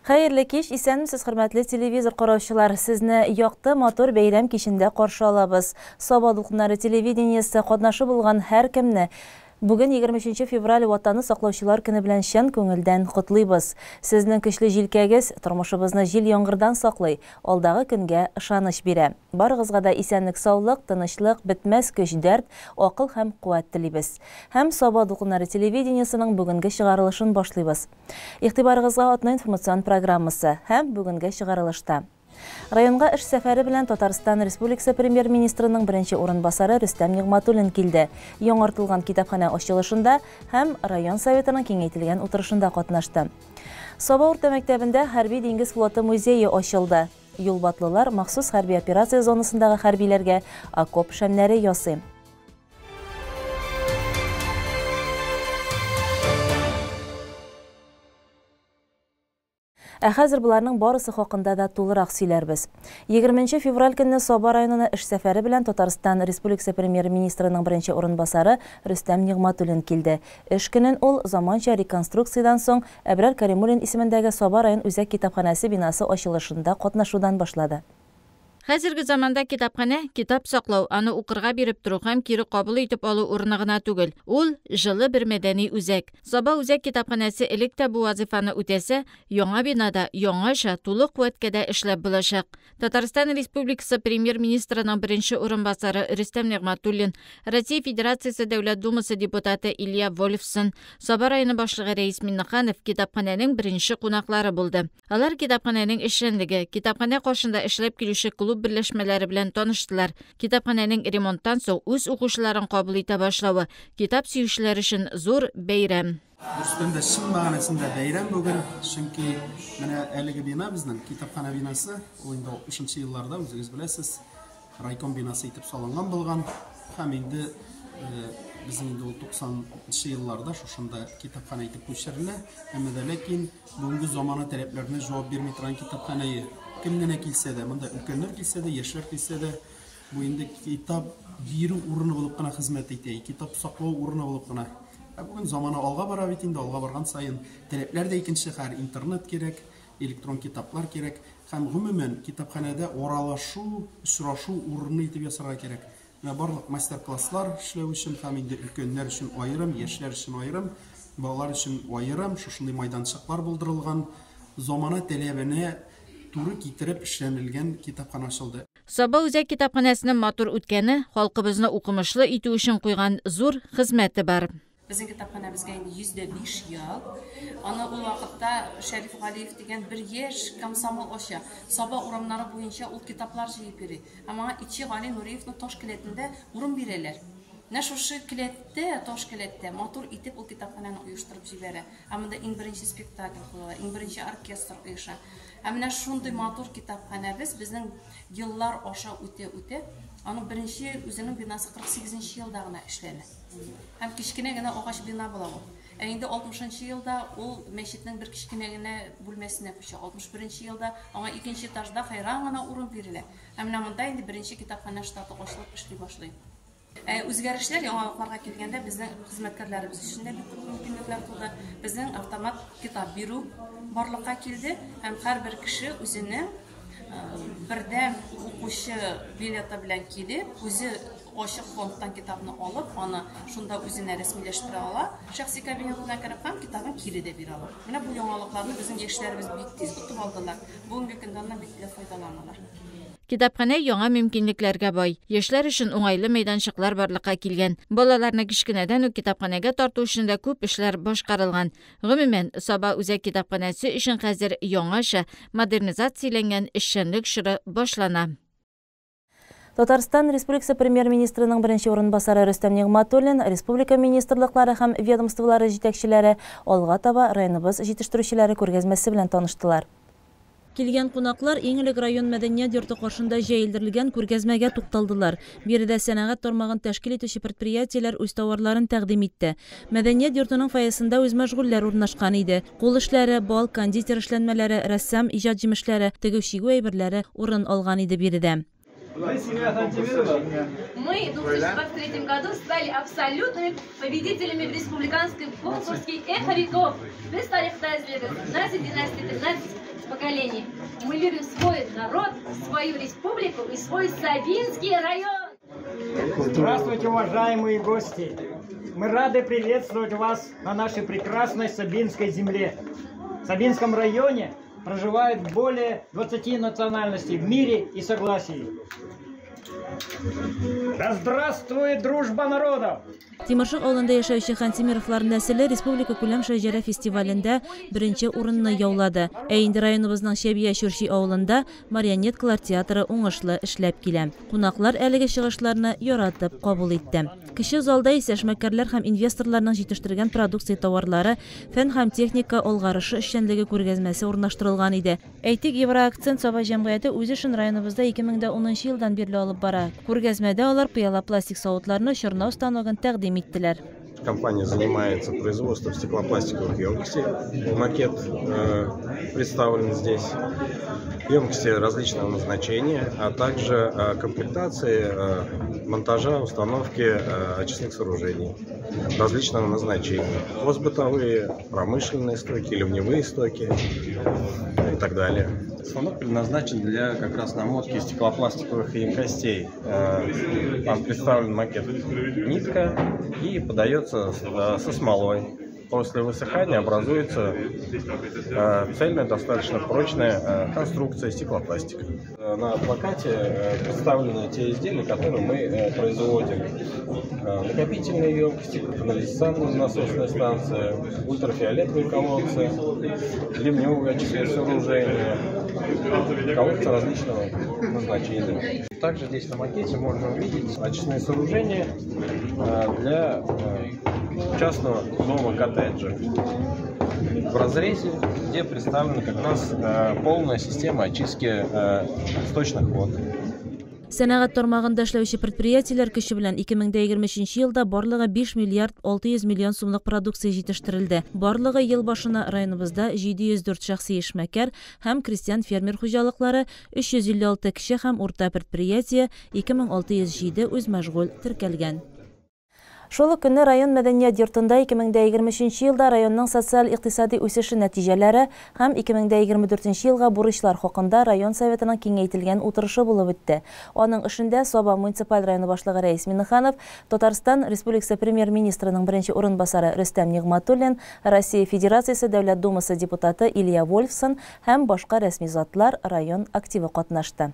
Хәерле кич, исәнмесез, хөрмәтле телевизор караучылар. Сезне якты, матур бәйрәм кичендә каршы алабыз. Саба дулкыннары телевидениесе катнашы булган һәркемне бүген 23 февраль Ватанны саклаучылар көне белән чын күңелдән котлыйбыз. Сезнең көчле җилкәгез тормышыбызны җил-яңгырдан саклый, алдагы көнгә ышаныч бирә. Барыгызга да исәнлек-саулык, тынычлык, бетмәс көч, дәрт, акыл һәм куәт телибез. Һәм Саба дулкыннары телевидениесының бүгенге чыгарылышын башлыйбыз. Игътибарыгызга атна информацион программасы һәм бүгенге чыгарылышта. Районга эш сәфәре белән Татарстан Республикасы премьер-министрының беренче урынбасары Рөстәм Нигъмәтуллин килде. Яңартылган китапханә ачылышында һәм район советының киңәйтелгән утырышында катнашты. Саба урта мәктәбендә хәрби диңгез флоты музее ачылды. Юлбатлылар махсус хәрби операция зонасындагы хәрбиләргә окоп шәмнәре ясый. Ә хәзер боларның барысы хакында да тулырак сөйләрбез. 20 февраль көнне Саба районына эш сәфәре белән Татарстан Республикасы премьер-министрының беренче урынбасары Рөстәм Нигъмәтуллин килде. Эш көнен ул заманча реконструкциядән соң Әбрар Каримуллин исемендәге Саба район үзәк китапханәсе бинасы ачылышында катнашудан башлады. Хәзерге заманда китапханә китап саклау, аны укырга биреп тору һәм кире кабул итеп алу урыны гына түгел. Ул җылы бер мәдәни үзәк. Саба үзәк китапханәсе элек тә бу вазифаны үтәсә, яңа бинада яңача тулы куәткә дә эшләп булачак. Татарстан Республикасы премьер-министрының беренче урынбасары Рөстәм Нигъмәтуллин, Россия Федерациясе Дәүләт Думасы депутаты Илья Вольфсон, Саба районы башлыгы Рәис Миңнеханов китапханәнең беренче кунаклары булды. Алар китапханәнең эшчәнлеге, китапханә каршында эшләп килүче клуб берләшмәләре белән таныштылар. Китапханәнең ремонттан соң үз укучыларын кабул итә башлавы китап сөючеләр өчен зур бәйрәм. Дөрестән дә чын мәгънәсендә бәйрәм бүген, чөнки менә әлеге бина безнең китапханә бинасы, ул инде 60 елларда үзегез беләсез, райком бинасы итеп салынган булган һәм инде безнең инде ул 90 елларда шушында китапханә итеп күчерелә. Әмма дә ләкин бүгенге замана таләпләренә җавап бирми торган китапханәе. Кем генә килсә дә, монда өлкәннәр килсә дә, яшьләр килсә дә, бу инде китап бирү урыны булып кына хезмәт итә, китап саклау урыны булып кына. Ә бүген замана алга бара бит инде, алга барган саен таләпләр дә икенче, хәзер интернет кирәк, электрон китаплар кирәк һәм гомумән китапханәдә аралашу, очрашу урыны итеп ясарга кирәк. Менә барлык мастер-класслар эшләү өчен һәм инде өлкәннәр өчен аерым, яшьләр өчен аерым, балалар өчен аерым шушындый майданчыклар булдырылган, замана таләбенә туры китереп эшләнелгән китапханә ачылды. Саба үзәк китапханәсенең матур үткәне халкыбызны укымышлы итү өчен куйган зур хезмәте бар. Безнең китапханәбезгә инде 105 ел. Аны ул вакытта Шәриф Галиев дигән бер яшь комсомол ача. Саба урамнары буенча ул китаплар җыеп йөри. Һәм аңа Ичи Гали Нуриевның таш келәтендә урын бирәләр. Менә шушы келәттә, таш келәттә матур итеп ул китапханәне оештырып җибәрә. Һәм монда иң беренче спектакль куела, иң беренче оркестр оеша. Һәм менә шундый матур китапханәбез безнең еллар аша үтә-үтә, аның беренче үзенең бинасы 48 елда гына эшләнә. Һәм кечкенә генә агач бина була ул. Ә инде 60 елда ул мәчетнең бер кечкенә генә бүлмәсенә күчә. 61 елда аңа икенче этажда хайран гына урын бирелә. Һәм менә монда инде беренче китапханә штаты ачылып эшли башлый. Үзгәрешләр, яңалыкларга килгәндә, безнең хезмәткәрләребез өчен дә бик күп мөмкинлекләр туды. Безнең автомат китап бирү барлыкка килде һәм һәрбер кеше үзенең бердәм укучы билеты белән килеп, үзе ачык фондтан китапны алып, аны шунда үзенә рәсмиләштерә ала, шәхси кабинетына кереп һәм китабын кире дә бирә ала. Менә бу яңалыкларны безнең яшьләребез бик тиз отып алдылар. Бүгенге көндә аннан бик теләп файдаланалар. Китапханә яңа мөмкинлекләргә бай. Яшьләр өчен уңайлы мәйданчыклар барлыкка килгән. Балаларны кечкенәдән үк китапханәгә тарту өчен дә күп эшләр башкарылган. Гомумән, Саба үзәк китапханәсе өчен хәзер яңача модернизацияләнгән эшчәнлек чоры башлана. Татарстан Республикасы премьер-министрының беренче урынбасары Рөстәм Нигъмәтуллин, республика министрлыклары һәм ведомстволары җитәкчеләре алга таба районыбыз җитештерүчеләре күргәзмәсе белән таныштылар. Килгән кунаклар иң элек район мәдәният йорты каршында җәелдерелгән күргәзмәгә тукталдылар. Биредә сәнәгать тармагын тәшкил итүче предприятиеләр үз товарларын тәкъдим итте. Мәдәният йортының фойесында үзмәшгульләр урнашкан иде. Кул эшләре, бал, кондитер эшләнмәләре, рәссам иҗат җимешләре, тегү-чигү әйберләре урын алган иде биредә. Мы, семья Хантимирова. Мы в 2023 году стали абсолютными победителями в республиканском конкурсе «Эхо веков». Без тарихта 15 династий, 13 поколений. Мы любим свой народ, свою республику и свой Сабинский район. Здравствуйте, уважаемые гости! Мы рады приветствовать вас на нашей прекрасной Сабинской земле. В Сабинском районе проживает более 20 национальностей в мире и согласии. Да здравствует дружба народов! Тимершык авылында яшәүче Хантимировлар нәселе республика күләм шәҗәрә фестивалендә беренче урынны яулады. Ә инде районыбызның Чәбия Чүрчи авылында марионеткалар театры уңышлы эшләп килә. Кунаклар әлеге чыгышларны яратып кабул итте. Кече залда исә эшмәкәрләр һәм инвесторларның җитештергән продукция товарлары, фән һәм техника алгарышы эшчәнлеге күргәзмәсе урнаштырылган иде. Әйтик, Евроакцент Саба җәмгыяте үз эшен районыбызда 2010 елдан бирле алып бара. Күргәзмәдә алар пыяла пластик савытларны чорнау станогын тәкъдим иттеләр. Компания занимается производством стеклопластиковых емкостей. Макет представлен здесь. Емкости различного назначения, а также комплектации, монтажа, установки очистных сооружений различного назначения. Хозбытовые, промышленные стоки, ливневые стоки и так далее. Станок предназначен для как раз намотки стеклопластиковых емкостей. Там представлен макет нитка и подается со смолой. После высыхания образуется цельная, достаточно прочная конструкция стеклопластика. На плакате представлены те изделия, которые мы производим. Накопительные емкости, канализационная насосная станция, ультрафиолетовые колодцы, ливневые очистные сооружения, колодцы различного назначения. Также здесь на макете можно увидеть очистные сооружения для частного дома коттеджа в разрезе, где представлена как раз полная система очистки сточных вод. Сәнәгать тармагында эшләүче предприятиеләр көче белән 2023 елда барлыгы 5 миллиард 600 миллион сумлык продукция җитештерелде. Барлыгы ел башына районыбызда 704 шәхси эшмәкәр һәм крестьян-фермер хуҗалыклары, 356 кеше һәм урта предприятие, 2607 үзмәшгуль теркәлгән. Шул ук көнне район мәдәният йортында 2023 елда районның социаль-икътисади үсеше нәтиҗәләре һәм 2024 елга бурычлар хакында район советының киңәйтелгән утырышы булып үтте. Аның эшендә Саба муниципаль районы башлыгы Рәис Миннеханов, Татарстан Республикасы премьер-министрының беренче урынбасары Рөстәм Нигъмәтуллин, Россия Федерациясе Дәүләт Думасы депутаты Илья Вольфсон һәм башка рәсми затлар, район активы катнашты.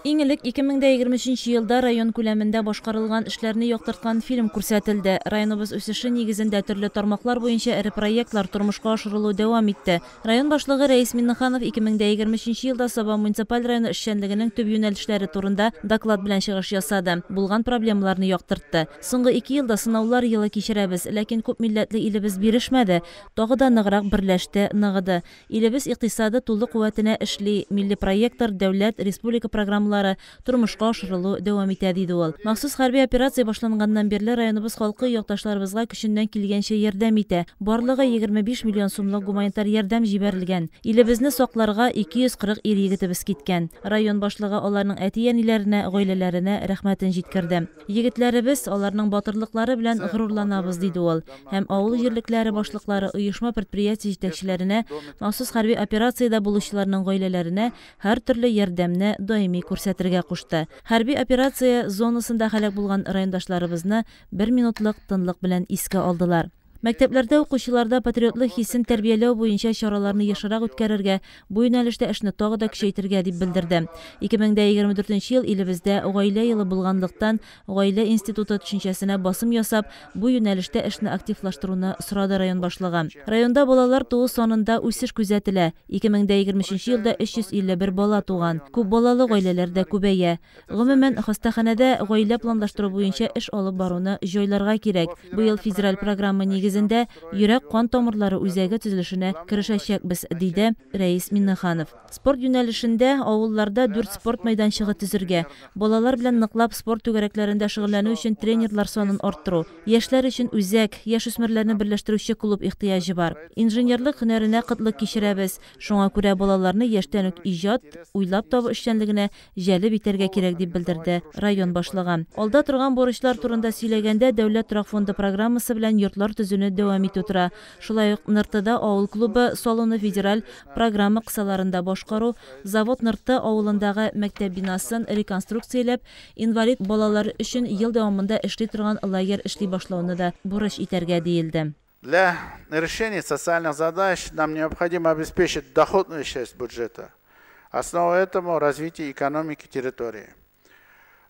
Иң элек 2023 елда район күләмендә башкарылган эшләрне яктырткан фильм күрсәтелде. Районыбыз үсеше нигезендә төрле тармаклар буенча эре проектлар тормышка ашырылу дәвам итте. Район башлыгы Рәис Миннеханов 2023 елда Саба муниципаль районы эшчәнлегенең төп юнәлешләре турында доклад белән чыгыш ясады. Булган проблемаларны яктыртты. Соңгы 2 елда сынаулар елы кичерәбез, ләкин күп милләтле илебез бирешмәде, тагы да ныграк берләште, ныгыды. Илебез икътисады тулы куәтенә эшли, милли проектлар, дәүләт, республика программалары тормышка ашырылу дәвам итә, диде ул. Махсус хәрби операция башланганнан бирле районыбыз халкы якташларыбызга көченнән килгәнчә ярдәм итә. Барлыгы 25 миллион сумлык гуманитар ярдәм җибәрелгән. Илебезне сакларга 240 ир егетебез киткән. Район башлыгы аларның әти-әниләренә, гаиләләренә рәхмәтен җиткерде. Егетләребез аларның батырлыклары белән горурланабыз, диде ул. Һәм авыл җирлекләре башлыклары, оешма предприятие җитәкчеләренә, махсус хәрби операциядә булучыларның гаиләләренә һәр төрле ярдәмне даими күрсәтергә кушты. Хәрби операция зонасында һәлак булган райондашларыбызны бер минутлык тынлык белән искә алдылар. Мәктәпләрдә укучыларда патриотлык хисен тәрбияләү буенча чараларны ешрак үткәрергә, бу юнәлештә эшне тагы да көчәйтергә дип белдерде. 2024 ел илебездә гаилә елы булганлыктан, гаилә институты төшенчәсенә басым ясап, бу юнәлештә эшне активлаштыруны сорады район башлыгы. Районда балалар туу санында үсеш күзәтелә. 2023 елда 351 бала туган. Күп балалы гаиләләр дә күбәя. Гомумән, хастаханәдә гаилә планлаштыру буенча эш алып баруны җайларга кирәк. Бу ел федераль программа нигезендә нигезендә йөрәк-кан тамырлары үзәге төзелешенә керешәчәкбез, диде Рәис Миңнеханов. Спорт юнәлешендә авылларда дүрт спорт мәйданчыгы төзергә, балалар белән ныклап спорт түгәрәкләрендә шөгыльләнү өчен тренерлар санын арттыру, яшьләр өчен үзәк, яшүсмерләрне берләштерүче клуб ихтыяҗы бар. Инженерлык һөнәренә кытлык кичерәбез, шуңа күрә балаларны яшьтән үк иҗат, уйлап табу эшчәнлегенә җәлеп итәргә кирәк, дип белдерде район башлыгы. Алда торган бурычлар турында сөйләгәндә, Дәүләт торак фонды программасы белән йортлар төзүне дәвам итү тора. Шулай ук Ныртыда авыл клубы салуны федераль программа кысаларында башкару, Завод Нырты авылындагы мәктәп бинасын реконструкцияләп, инвалид балалар өчен ел дәвамында эшли торган лагерь эшли башлауны да бурыч итәргә диелде. Для решения социальных задач нам необходимо обеспечить доходную часть бюджета. Основа этому развитие экономики территории.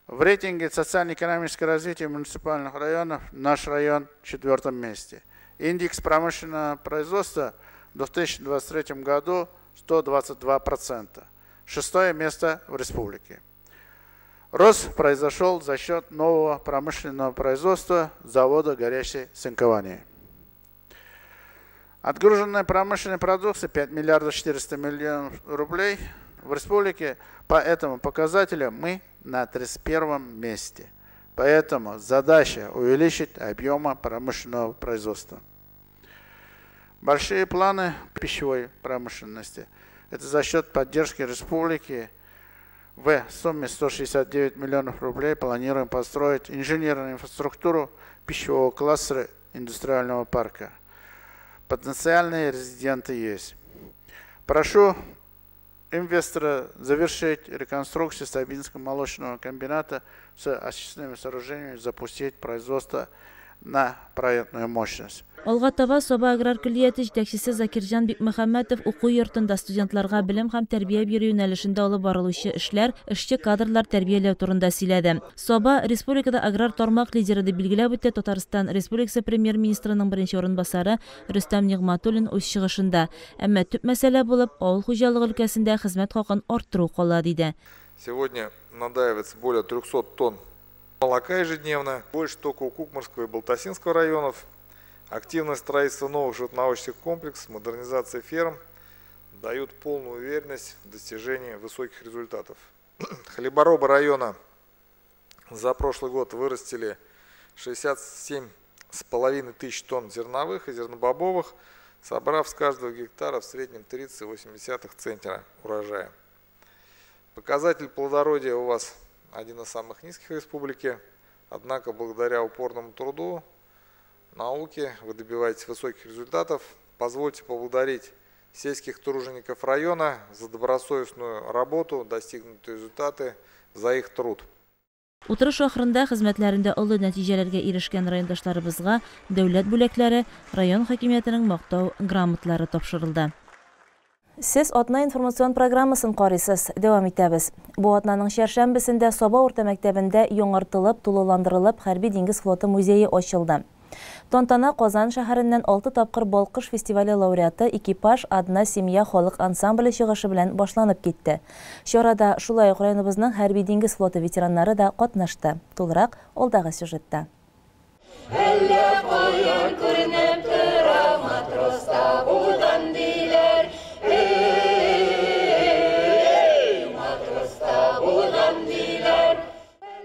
В рейтинге социально-экономического развития муниципальных районов наш район в 4-м месте. Индекс промышленного производства в 2023 году 122%. 6-е место в республике. Рост произошел за счет нового промышленного производства завода горячей синкования. Отгруженная промышленная продукция 5 миллиардов 400 миллионов рублей в республике. По этому показателю мы на 31-м месте. Поэтому задача увеличить объемы промышленного производства. Большие планы пищевой промышленности. Это за счет поддержки республики в сумме 169 миллионов рублей планируем построить инженерную инфраструктуру пищевого кластера индустриального парка. Потенциальные резиденты есть. Прошу инвестора завершить реконструкцию Сабинского молочного комбината с очистными сооружениями, запустить производство на проектную мощность. Алга таба Саба аграр көллияте җитәкчесе Закирҗан Бикмөхәммәтов уку йортында студентларга белем һәм тәрбия бирү юнәлешендә алып барылучы эшләр, эшче кадрлар тәрбияләү турында сөйләде. Саба республикада аграр тармак лидеры дип билгеләп үтте Татарстан Республикасы премьер-министрының беренче урынбасары Рөстәм Нигъмәтуллин үз чыгышында. Әмма төп мәсьәлә булып авыл хуҗалыгы өлкәсендә хезмәт хакын арттыру кала, диде. Сегодня надаивается более 300 тонн молока ежедневно, больше только у Кукморского и Балтасинского районов. Активное строительство новых животноводческих комплексов, модернизация ферм дают полную уверенность в достижении высоких результатов. Хлеборобы района за прошлый год вырастили 67,5 тысяч тонн зерновых и зернобобовых, собрав с каждого гектара в среднем 30,8 центнера урожая. Показатель плодородия у вас один из самых низких в республике, однако благодаря упорному труду, науке вы добиваетесь высоких результатов. Позвольте поблагодарить сельских тружеников района за добросовестную работу, достигнутые результаты, за их труд. Утырыш ахырында хезмәтләрендә олы нәтиҗәләргә ирешкән райондашларыбызга дәүләт бүләкләре, район хакимиятенең мактау грамоталары тапшырылды. Сез атна информацион программасын карыйсыз. Дәвам итәбез. Бу атнаның чәршәмбесендә Саба урта мәктәбендә яңартылып, тулыландырылып Хәрби диңгез флоты музее ачылды. Тантана Казан шәһәреннән 6 тапкыр Балкыш фестивале лауреаты «Экипаж одна семья» халык ансамбле чыгышы белән башланып китте. Чарада шулай ук районыбызның Хәрби диңгез флоты ветераннары да катнашты. Тулырак алдагы сюжетта. Әллә каян күренеп тора матрос табудан диләр. Эй, матрос табудан диләр.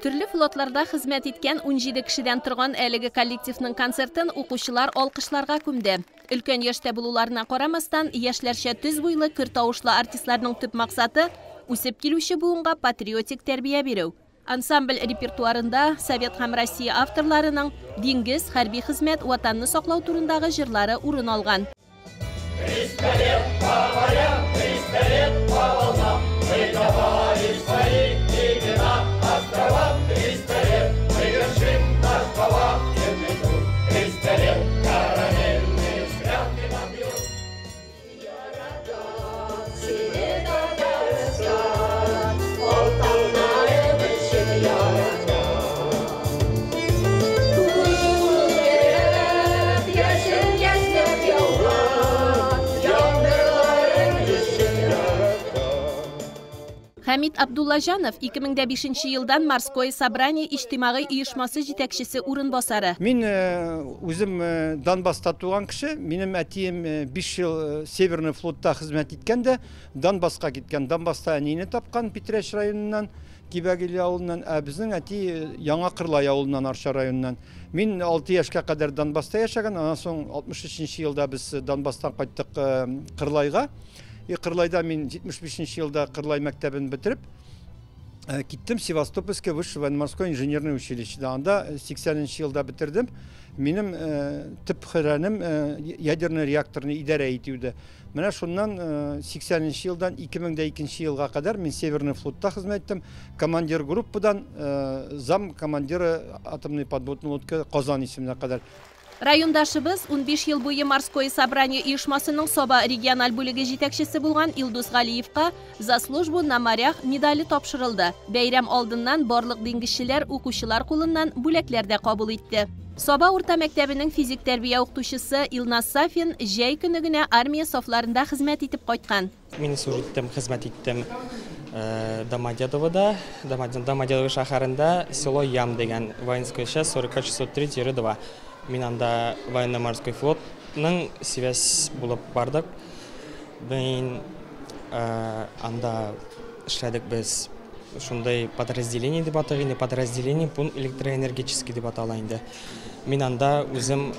Төрле флотларда хезмәт иткән 17 кешедән торган әлеге коллективның концертын укучылар алкышларга күмде. Өлкән яшьтә булуларына карамастан, яшьләрчә төз буйлы, көр тавышлы артистларның төп максаты үсеп килүче буынга патриотик тәрбия бирү. Ансамбль репертуарында Совет һәм Россия авторларының диңгез, хәрби хезмәт, ватанны саклау турындагы җырлары урын алган. 300 лет по морям, 300 лет по волнам, мы давали свои имена островам. 300 лет мы вершим наш повахтенный труд, 300 лет карамельные склянки нам бьют. Я рада себе Татарстан, Алтыннары өчен я рада. Күкрәп, яшен яшьнәп яуган, яңгырларың Хәмит Абдуллаҗанов 2005 елдан Морское собрание иҗтимагый оешмасы җитәкчесе урынбасары. Мин үзем Донбасста туган кеше. Минем әтием 5 ел Северный флотта хезмәт иткән дә Донбасска киткән. Донбасста әнине тапкан Питрәч районыннан, Кибәгиле авылыннан, ә безнең әти Яңа Кырлай авылыннан, Арча районыннан. Мин 6 яшькә кадәр Донбасста яшәгән, аннан соң 63 елда без Донбасстан кайттык Кырлайга. И Кырлайда мин 75 елда Кырлай мәктәбен бетереп, киттем Севастопольское высшее военно-морское инженерное училище. Анда 80 елда бетердем. Минем төп һөнәрем ядерный реакторны идарә итүдә. Менә шуннан 80 елдан 2002 елга кадәр мин Северный флотта хезмәт иттем. Командир группадан зам командиры атомной подводной лодки Казан исеменә кадәр. Райондашыбыз 15 ел буе Морское собрание оешмасының Саба региональ бүлеге җитәкчесе булган Илдус Галиевка «За службу на морях» медале тапшырылды. Бәйрәм алдыннан барлык диңгезчеләр укучылар кулыннан бүләкләр дә кабул итте. Саба урта мәктәбенең физик тәрбия укытучысы Илназ Сафин җәй көне генә армия сафларында хезмәт итеп кайткан. Мин служить иттем, хезмәт иттем Домодедовода, Домодедово шәһәрендә село Ям дигән воинская часть 45-603-2. Мин анда военно-морской флотның связь булып бардык. Мин анда эшләдек без шундай подразделение дип атыйк инде, подразделение пункт электроэнергетический дип атала инде. Мин анда үзем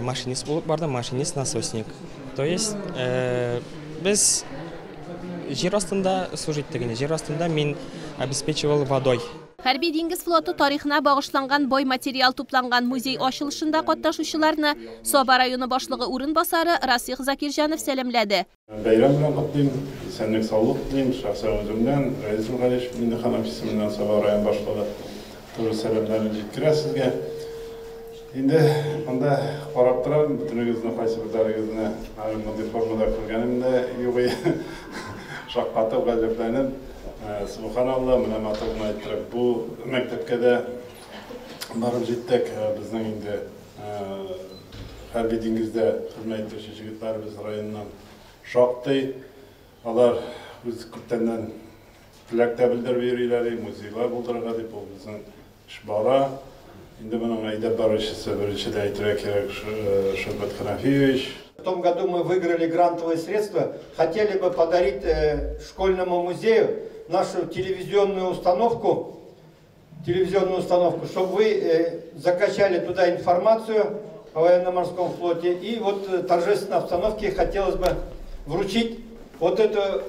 машинист булып бардым, машинист-насосник. То есть без җир астында служить иттек инде. Җир астында мин обеспечивал водой. Хәрби диңгез флоты тарихына багышланган бай материал тупланган музей ачылышында катнашучыларны Саба районы башлыгы урынбасары Расих Закирҗанов сәламләде. Бәйрәм белән котлыйм, исәнлек саулык телим, шәхсән үземнән, Рәис Нургалиевич Миңнеханов исеменнән Саба район башлыгы туры сәламнәрен җиткерә сезгә. Инде монда карап торам, бөтенегезне, кайсы берләрегезне әле мондый формада күргәнем дә юк. Шаккатып, гаҗәпләнеп, субханалла, менә матур гына иттереп бу мәктәпкә дә барып җиттек. Безнең инде хәрби диңгездә хезмәт итүче җегетләребез районнан шактый. Алар үз күптәннән теләк тә белдереп йөриләр, музейлар булдырырга дип, ул безнең эш бара. Инде моның әйдәп баручысы беренчедән әйтергә кирәк Шәүкәт Ханафиевич. В том году мы выиграли грантовые средства, хотели бы подарить школьному музею нашу телевизионную установку, чтобы вы закачали туда информацию о военно-морском флоте. И вот в торжественной обстановке хотелось бы вручить вот эту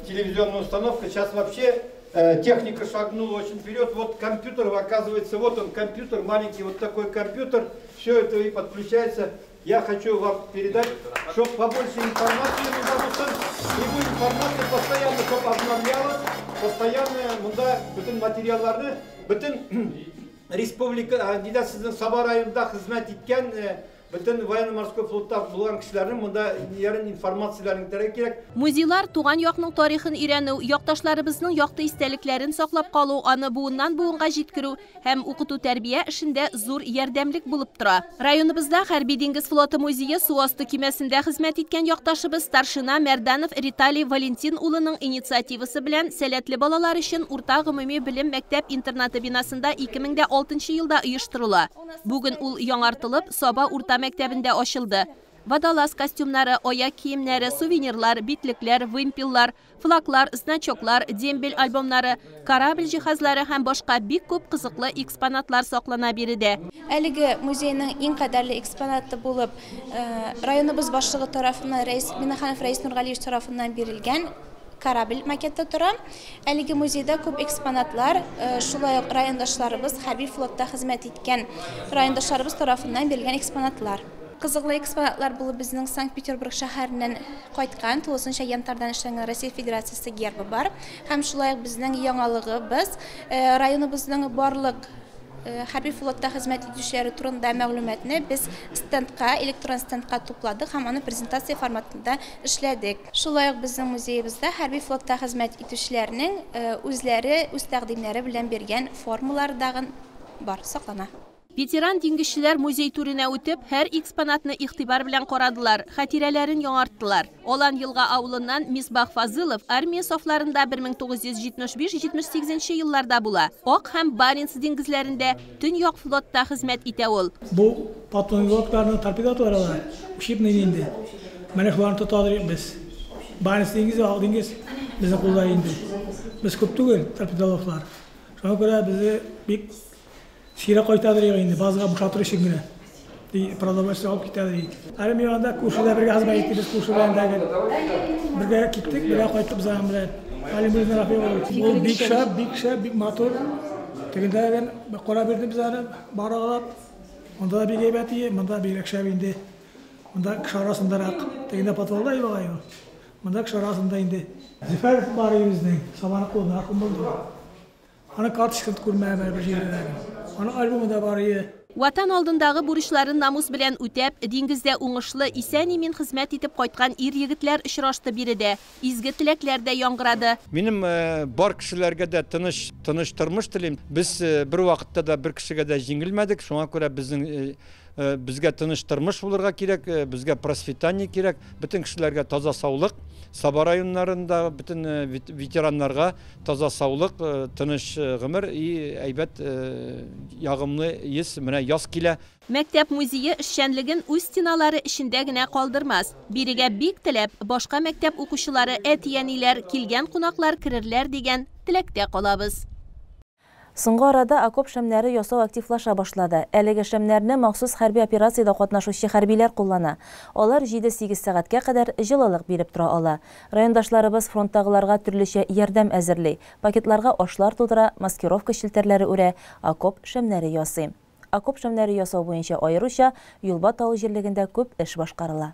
телевизионную установку. Сейчас вообще техника шагнула очень вперед. Вот компьютер, оказывается, вот он компьютер, маленький вот такой компьютер. Все это и подключается. Я хочу вам передать, чтобы побольше информации, и бу информация постоянно, чтобы обновлялась, постоянно монда бөтен материалларны, бөтен республика, нидә сезнең Саба районында хезмәт иткән, бөтен военно-морской флотта булган кешеләрнең монда ярын информацияләрен китерергә кирәк. Музейлар туган якның тарихын өйрәнү, якташларыбызның якты истәлекләрен саклап калу, аны буыннан буынга җиткерү һәм укыту тәрбия эшендә зур ярдәмлек булып тора. Районыбызда Хәрби диңгез флоты музее су асты көймәсендә хезмәт иткән якташыбыз старшина Мәрданов Риталий Валентин улының инициативасы белән сәләтле балалар өчен урта гомуми белем мәктәп интернаты бинасында 2006 елда оештырыла. Бүген ул яңартылып, Саба урта мәктәбендә ачылды. Водолаз костюмнары, аяк киемнәре, сувенирлар, битлекләр, вымпеллар, флаглар, значоклар, дембель альбомнары, корабль җиһазлары һәм башка бик күп кызыклы экспонатлар саклана биредә. Әлеге музейның иң кадерле экспонаты булып, районыбыз башлыгы тарафыннан, Рәис Миннеханов Рәис Нургалиевич тарафыннан бирелгән корабль макеты тора. Әлеге музейда күп экспонатлар, шулай ук райондашларыбыз, хәрби флотта хезмәт иткән райондашларыбыз тарафыннан бирелгән экспонатлар. Кызыклы экспонатлар булып безнең Санкт-Петербург шәһәреннән кайткан, тулысынча янтардан эшләнгән Россия Федерациясе гербы бар. Һәм шулай ук безнең яңалыгыбыз, районыбызның барлык хәрби флотта хезмәт итүчеләре турында мәгълүматны без стендка, электрон стендка тупладык һәм аны презентация форматында эшләдек. Шулай ук безнең музеебызда хәрби флотта хезмәт итүчеләрнең үзләре үз тәкъдимнәре белән биргән формалар дагын бар, саклана. Ветеран диңгезчеләр музей түренә үтеп, һәр экспонатны игътибар белән карадылар, хатирәләрен яңарттылар. Алан Елга авылыннан Мисбах Фазылов армия сафларында 1975-78 елларда була. Ак һәм Баренц диңгезләрендә Төньяк флотта хезмәт итә ул. Бу подводный лодкаларның торпедолары алар, учебный инде. Менә шуларны тотадыр без. Баренц диңгезе, Ак диңгез безнең кулда инде. Без күп түгел, торпедоловлар. Шуңа күрә безне бик сирәк кайтадыр инде, базга бушатыр өчен генә. Ди, продовольствие алып китәдер ди. Әле мин анда күршедә бергә хезмәт иттек, без күрше белән дә бергә киттек, бергә кайттык без аның белән. Галимуллин Рафик улы. Ул бик шәп, бик шәп, бик матур. Тегендә гел карап йөрдем без аны, баргалап. Монда да бик әйбәт ие, монда бигрәк шәп инде. Монда кеше арасындарак. Тегендә подвалда бугай ул. Монда кеше арасында инде. Зөфәр бар безнең, Сабаныкы мәрхүм булды. Аның карточкасын күрмәдем әле бер җирдә дә. Аның альбомы да бар ие. Ватан алдындагы бурычларын намус белән үтәп, диңгездә уңышлы, исән-имин хезмәт итеп кайткан ир-егетләр очрашты биредә. Изге теләкләр дә яңгырады. Минем бар кешеләргә дә тыныч, тыныч тормыш телим. Без бервакытта да бер кешегә дә җиңелмәдек, шуңа күрә безнең безгә тыныч тормыш булырга кирәк, безгә процветание кирәк, бөтен кешеләргә таза саулык, Саба районнарында бөтен ветераннарга таза саулык, тыныч гомер и әйбәт ягымлы йөз. Менә яз килә. Мәктәп музее эшчәнлеген үз стеналары эчендә генә калдырмас. Бирегә бик теләп, башка мәктәп укучылары, әти-әниләр, килгән кунаклар керерләр дигән теләктә калабыз. Соңгы арада окоп шәмнәре ясау активлаша башлады. Әлеге шәмнәрне махсус хәрби операциядә катнашучы хәрбиләр куллана. Алар 7-8 сәгатькә кадәр җылылык биреп тора ала. Райондашларыбыз фронттагыларга төрлечә ярдәм әзерли. Пакетларга ашлар тутыра, маскировка челтәрләре үрә, окоп шәмнәре ясый. Окоп шәмнәре ясау буенча аеруча Юлбат авыл җирлегендә күп эш башкарыла.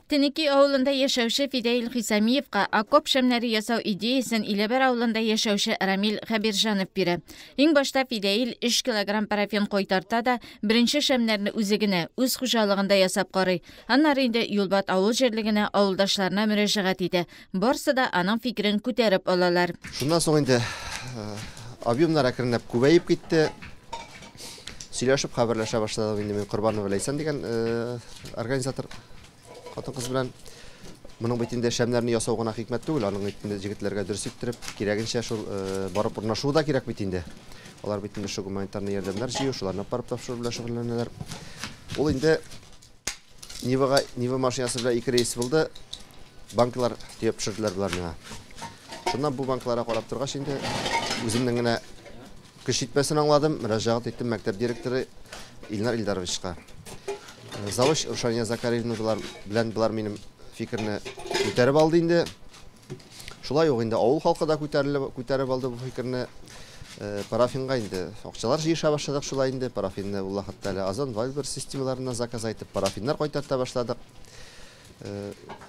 Тенеки авылында яшәүче Фидәил Хисамиевка окоп шәмнәре ясау идеясен Иләбәр авылында яшәүче Рамил Хәбирҗанов бирә. Иң башта Фидәил 3 килограмм парафин кайтарта да, беренче шәмнәрне үзе генә, үз хуҗалыгында ясап карый. Аннары инде Юлбат авыл җирлегенә, авылдашларына мөрәҗәгать итә. Барсы да аның фикерен күтәреп алалар. Шуннан соң инде объемнар әкренләп күбәеп китте. Сөйләшеп, хәбәрләшә башладым инде мин Корбанова Ләйсән дигән организатор хатын-кыз белән. Моның бит инде шәмнәрне ясау гына хикмәт түгел, аның бит инде җегетләргә дөрес иттереп, кирәгенчә шул барып урнашу да кирәк бит инде. Алар бит инде шул гуманитарный ярдәмнәр җыю, шуларны барып тапшыру белән шөгыльләнәләр. Ул инде Нивага, Нива машинасы белән ике рейс булды. Банклар төяп төшерделәр болар миңа. Шуннан бу банкларга карап торгач инде үземнең генә көч җитмәсен аңладым, мөрәҗәгать иттем мәктәп директоры Илнар Илдаровичка. Завуч Рушания Закарьевна белән болар минем фикерне күтәреп алды инде. Шулай ук инде авыл халкы да күтәреп алды бу фикерне. Парафинга инде акчалар җыеша башладык шулай инде. Парафинны ул вакытта әле Озон, Вайлдберриз системаларыннан заказ әйтеп, парафиннар кайтарта башладык.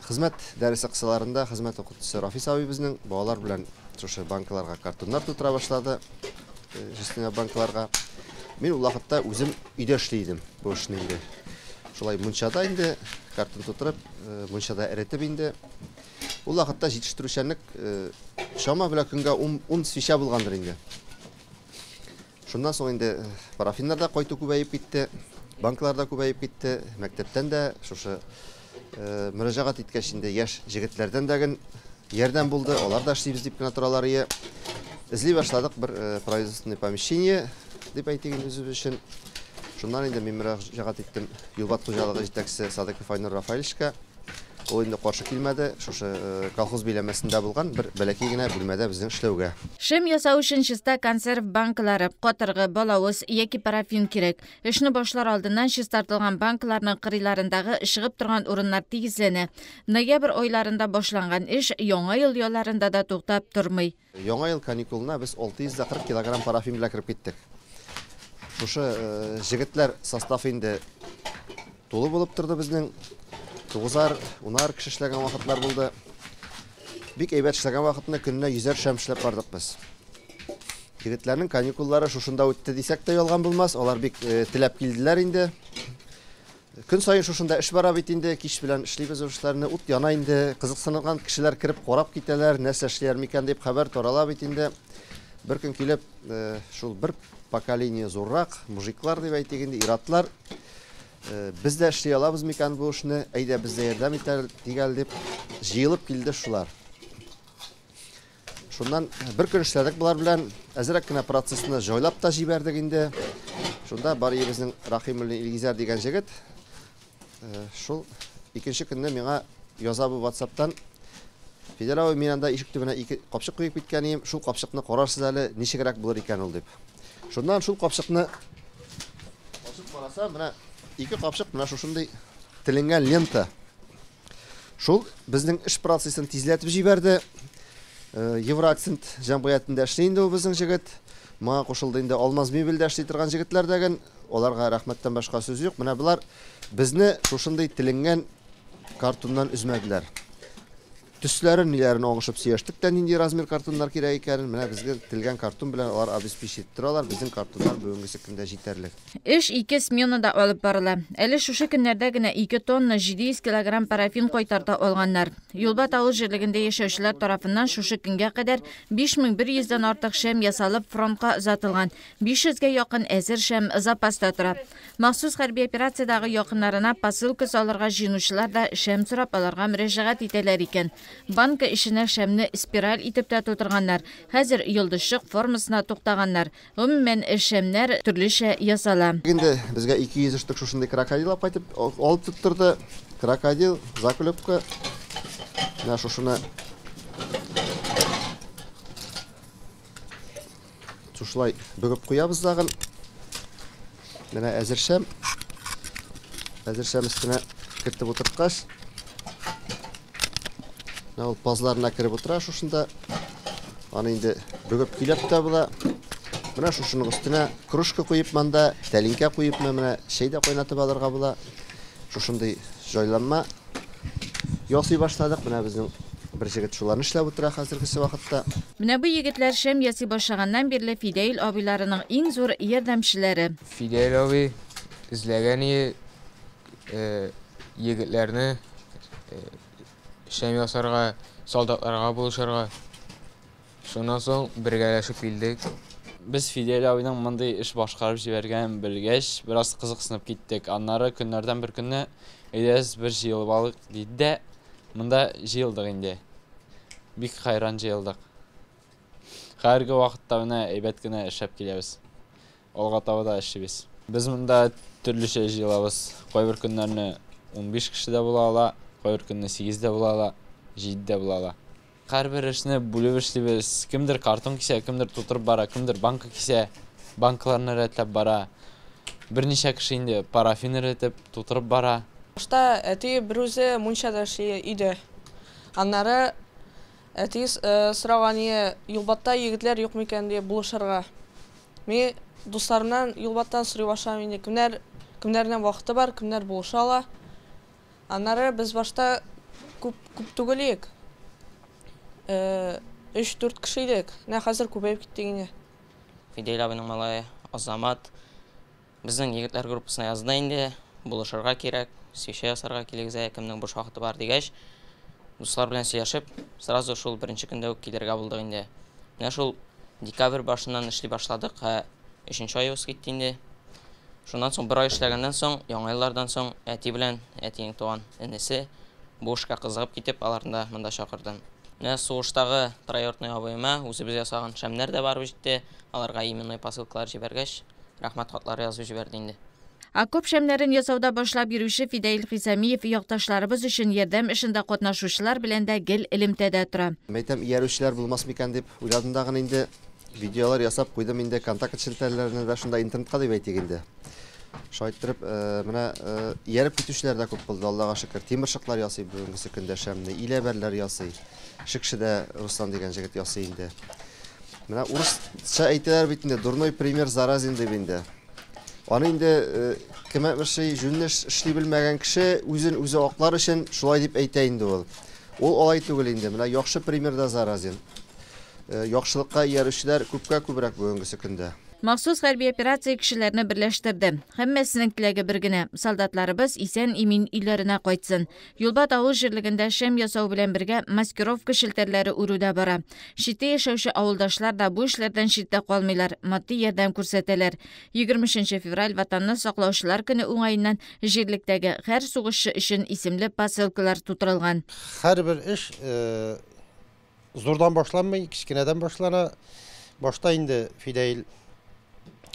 Хезмәт дәресе кысаларында хезмәт укытучысы Рафис абый безнең балалар белән шушы банкаларга картоннар тутыра башлады. Жестяной банкаларга. Мин ул вакытта үзем өйдә эшли идем бу эшне инде. Шулай мунчада инде картон тутырып, мунчада эретеп инде. Ул вакытта җитештерүчәнлек чама белән көнгә 10 свеча булгандыр инде. Шуннан соң инде парафиннар да кайту күбәеп китте, банклар да күбәеп китте, мәктәптән дә шушы мөрәҗәгать иткәч инде яшь җегетләрдән дә ген ярдәм булды, алар да эшлибез дип кенә торалар ие. Эзли башладык бер производственное помещение дип әйтик инде үзебез өчен. Шуннан инде мин мөрәҗәгать иттем Юлбат хуҗалыгы җитәкчесе Садыков Айнур Рафаэльевичка. Ул инде каршы килмәде, шушы колхоз биләмәсендә булган бер бәләкәй генә бүлмәдә безнең эшләүгә. Шем ясау өчен чиста консерв банкалары, катыргы, балавыз яки парафин кирәк. Эшне башлар алдыннан чистартылган банкаларның кырыйларындагы чыгып торган урыннар тигезләнә. Ноябрь айларында башланган эш яңа ел ялларында да туктап тормый. Яңа ел каникулына без 640 килограмм парафин белән кереп киттек. Шушы җегетләр составы инде тулы булып торды безнең. 9-ар, 10-ар кеше эшләгән вакытлар булды. Бик әйбәт эшләгән вакытны көненә 100-әр шәм эшләп бардык без. Егетләрнең каникуллары шушында үтте дисәк тә ялган булмас. Алар бик теләп килделәр инде. Көн саен шушында эш бара бит инде, кич белән эшлибез эшләрне, ут яна инде, кызыксынган кешеләр кереп карап китәләр, нәрсә эшләр микән дип хәбәр тарала бит инде. Бер көн килеп, шул бер поколение зуррак, мужиклар дип әйтик инде, иратлар. Без дә эшли алабыз микән бу эшне, әйдә без дә ярдәм итик әле дип җыелып килде шулар. Шуннан бер көн эшләдек болар белән, әзрәк кенә процессны җайлап та җибәрдек инде. Шунда бар безнең Рахимуллин Илгизәр дигән җегет, шул икенче көнне миңа яза бу WhatsApp'тан: Фидәл абый, мин анда ишек төбенә ике капчык куеп киткән идем, шул капчыкны карарсыз әле, ничегрәк булыр икән ул дип. Шуннан шул капчыкны ачып карасам, менә ике капчык менә шушындый теленгән лента. Шул безнең эш процессын тизләтеп җибәрде. Евроакцент җәмгыятендә эшли инде ул безнең җегет. Моңа кушылды инде Алмаз мебельдә эшли торган җегетләр дәген. Аларга рәхмәттән башка сүз юк. Менә болар безне шушындый теленгән картоннан өзмәделәр. Төсләрен, ниләрен аңышып сөйләштек тә, нинди размер картоннар кирәк икәнен. Менә безгә телгән картон белән алар обеспечить торалар. Безнең картоннар бүгенгесе көндә җитәрлек. Эш ике сменада алып барыла. Әле шушы көннәрдә генә 2 тонна 700 килограмм парафин кайтарта алганнар. Юлбат авыл җирлегендә яшәүчеләр тарафыннан шушы көнгә кадәр 5100дән артык шәм ясалып фронтка озатылган. 500гә якын әзер шәм запаста тора. Махсус хәрби операциядәге якыннарына посылка салырга җыенучылар да шәм сорап аларга мөрәҗәгать итәләр икән. Банка эченә шәмне спираль итеп тә тутырганнар. Хәзер йолдызчык формасына туктаганнар. Гомумән, шәмнәр төрлечә ясала. Инде безгә 200 штук шушындый крокодил алып кайтып алып тоттырды. Крокодил, заклепка. Менә шушыны шушылай бөгеп куябыз тагын. Менә әзер шәм. Әзер шәм өстенә кертеп утырткач, менә ул пазларына кереп утыра шушында. Аны инде бөгеп көйләп тә була. Менә шушының өстенә кружка куеп монда, тәлинкә куеп менә чәй дә кайнатып алырга була. Шушындый җайланма ясый башладык. Менә безнең бер җегет шуларны эшләп утыра хәзерге вакытта. Менә бу егетләр шәм ясый башлаганнан бирле Фидәил абыйларының иң зур ярдәмчеләре. Фидәил абый эзләгән егетләрне шәм ясарга, солдатларга булышырга. Шуннан соң бергәләшеп килдек. Без Фидәил абыйның мондый эш башкарып җибәргәнен белгәч, бераз кызыксынып киттек. Аннары көннәрдән бер көнне әйдәгез бер җыелып алыйк диде дә, монда җыелдык инде. Бик хайран җыелдык. Хәзерге вакытта менә әйбәт кенә эшләп киләбез. Алга таба да эшлибез. Без монда төрлечә җыелабыз. Кайбер көннәрне 15 кеше дә була ала, кайбер көнне 8 дә була ала, 7 дә була ала. Һәрбер эшне бүлеп эшлибез. Кемдер картон кисә, кемдер тутырып бара, кемдер банка кисә, банкаларны рәтләп бара. Берничә кеше инде парафин эретеп тутырып бара. Башта әти берүзе мунчада эшли өйдә. Аннары әти сораган ие, Юлбатта егетләр юк микән дип булышырга. Мин дусларымнан Юлбаттан сорый башладым инде, кемнәр, кемнәрнең вакыты бар, кемнәр булыша ала. Аннары без башта күп, күп түгел идек. 3-4 кеше идек. Менә хәзер күбәеп киттек инде. Фидәил абыйның малае Азамат безнең егетләр группасына язды инде. Булышырга кирәк, свеча ясарга килегез, кемнең буш вакыты бар дигәч, дуслар белән сөйләшеп, сразу шул беренче көндә үк килергә булдык инде. Менә шул декабрь башыннан эшли башладык, ә 3 ай узып китте инде. Шуннан соң бер ай эшләгәннән соң, яңа еллардан соң әти белән әтинең туган энесе бу эшкә кызыгып китеп, аларны да монда чакырдым. Менә сугыштагы троюродный абыема үзебез ясаган шәмнәр дә барып җитте. Аларга именной посылкалар җибәргәч, рәхмәт хатлары язып җибәрде инде. Окоп шәмнәрен ясауда башлап йөрүче Фидәил Хисамиев якташларыбыз өчен ярдәм эшендә катнашучылар белән дә гел элемтәдә тора. Мәйтәм, иярүчеләр булмас микән дип уйладым да гына инде. Видеолар ясап куйдым инде контакт челтәрләренә дә, шунда интернетка дип әйтик инде. Шулай иттереп, менә ияреп китүчеләр дә күп булды, Аллага шөкер. Тимершыклар ясый бүгенге көндә шәмне, иләбәрләр ясый. Шекшедә Руслан дигән җегет ясый инде. Менә урысча әйтәләр бит инде, дурной пример заразен дип инде. Аны инде кем әйтмешли, җүнле эшли белмәгән кеше үзен үзе аклар өчен шулай дип әйтә инде ул. Ул алай түгел инде. Менә яхшы пример да заразен. Яхшылыкка иярүчеләр күпкә күбрәк бүгенге көндә. Махсус хәрби операция кешеләрне берләштерде. Һәммәсенең теләге бер генә: солдатларыбыз исән-имин өйләренә кайтсын. Юлбат авыл җирлегендә шәм ясау белән бергә маскировка челтәрләре үрү дә бара. Читтә яшәүче авылдашлар да бу эшләрдән читтә калмыйлар, матди ярдәм күрсәтәләр. 23 февраль Ватанны саклаучылар көне уңаеннан җирлектәге һәр сугышчы өчен исемле посылкалар тутырылган. Һәрбер эш зурдан башланмый, кечкенәдән башлана. Башта инде Фидәил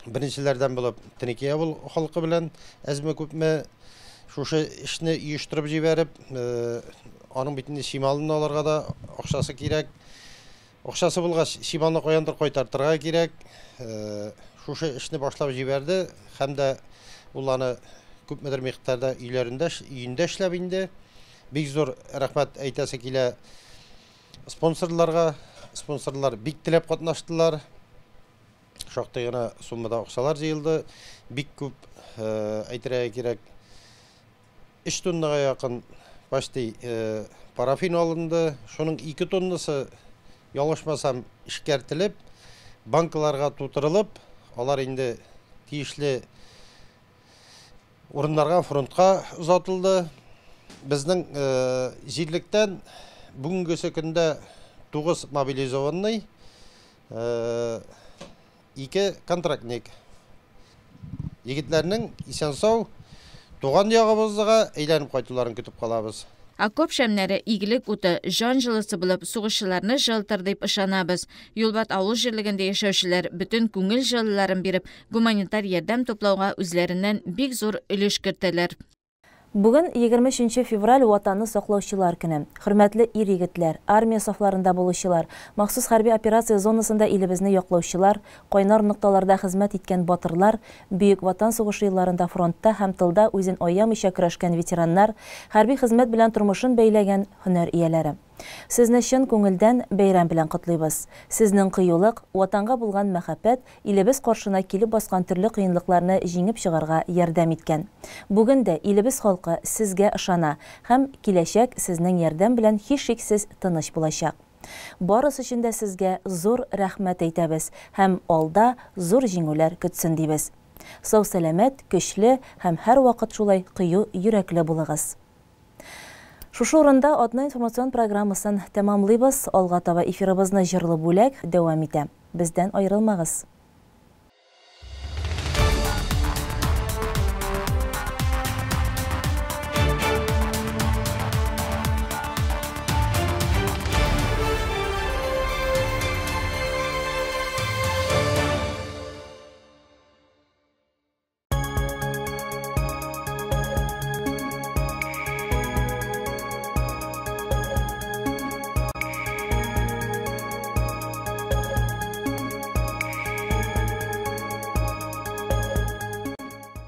беренчеләрдән булып Тенеки авыл халкы белән әзме-күпме шушы эшне оештырып җибәреп, аның бит инде чималын алырга да акчасы кирәк. Акчасы булгач, чималны каяндыр кайтартырга кирәк. Шушы эшне башлап җибәрде һәм дә ул аны күпмедер микъдарда өйләрендә, өендә эшләп инде. Бик зур рәхмәт әйтәсе килә спонсорларга. Спонсорлар бик теләп катнаштылар. Шактый гына суммада акчалар җыелды. Бик күп, әйтергә кирәк, 3 тоннага якын почти парафин алынды. Шуның 2 тоннасы, ялгышмасам, эшкәртелеп, банкаларга тутырылып, алар инде тиешле урыннарга, фронтка озатылды. Безнең җирлектән бүгенгесе көндә 9 мобилизованный, 2 контрактник. Егетләрнең исән-сау туган ягыбызга әйләнеп кайтуларын көтеп калабыз. Окоп шәмнәре игелек уты, җан җылысы булып, сугышчыларны җылытыр дип ышанабыз. Юлбат авыл җирлегендә яшәүчеләр бөтен күңел җылыларын биреп, гуманитар ярдәм туплауга үзләреннән бик зур өлеш кертәләр. Бүген 23 февраль Ватанны саклаучылар көне. Хөрмәтле ир-егетләр, армия сафларында булучылар, махсус хәрби операция зонасында илебезне яклаучылар, кайнар нокталарда хезмәт иткән батырлар, Бөек Ватан сугышы елларында фронтта һәм тылда үзен аямыйча көрәшкән ветераннар, хәрби хезмәт белән тормышын бәйләгән һөнәр ияләре. Сезне чын күңелдән бәйрәм белән котлыйбыз. Сезнең кыюлык, Ватанга булган мәхәббәт илебез каршына килеп баскан төрле кыенлыкларны җиңеп чыгарга ярдәм иткән. Бүген дә илебез халкы сезгә ышана һәм киләчәк сезнең ярдәм белән һичшиксез тыныч булачак. Барысы өчен дә сезгә зур рәхмәт әйтәбез һәм алда зур җиңүләр көтсен дибез. Сау-сәламәт, көчле һәм һәрвакыт шулай кыю йөрәкле булыгыз. Шушы урында атна информацион программасын тәмамлыйбыз. Алга таба эфирыбызны җырлы бүләк дәвам итә. Бездән аерылмагыз.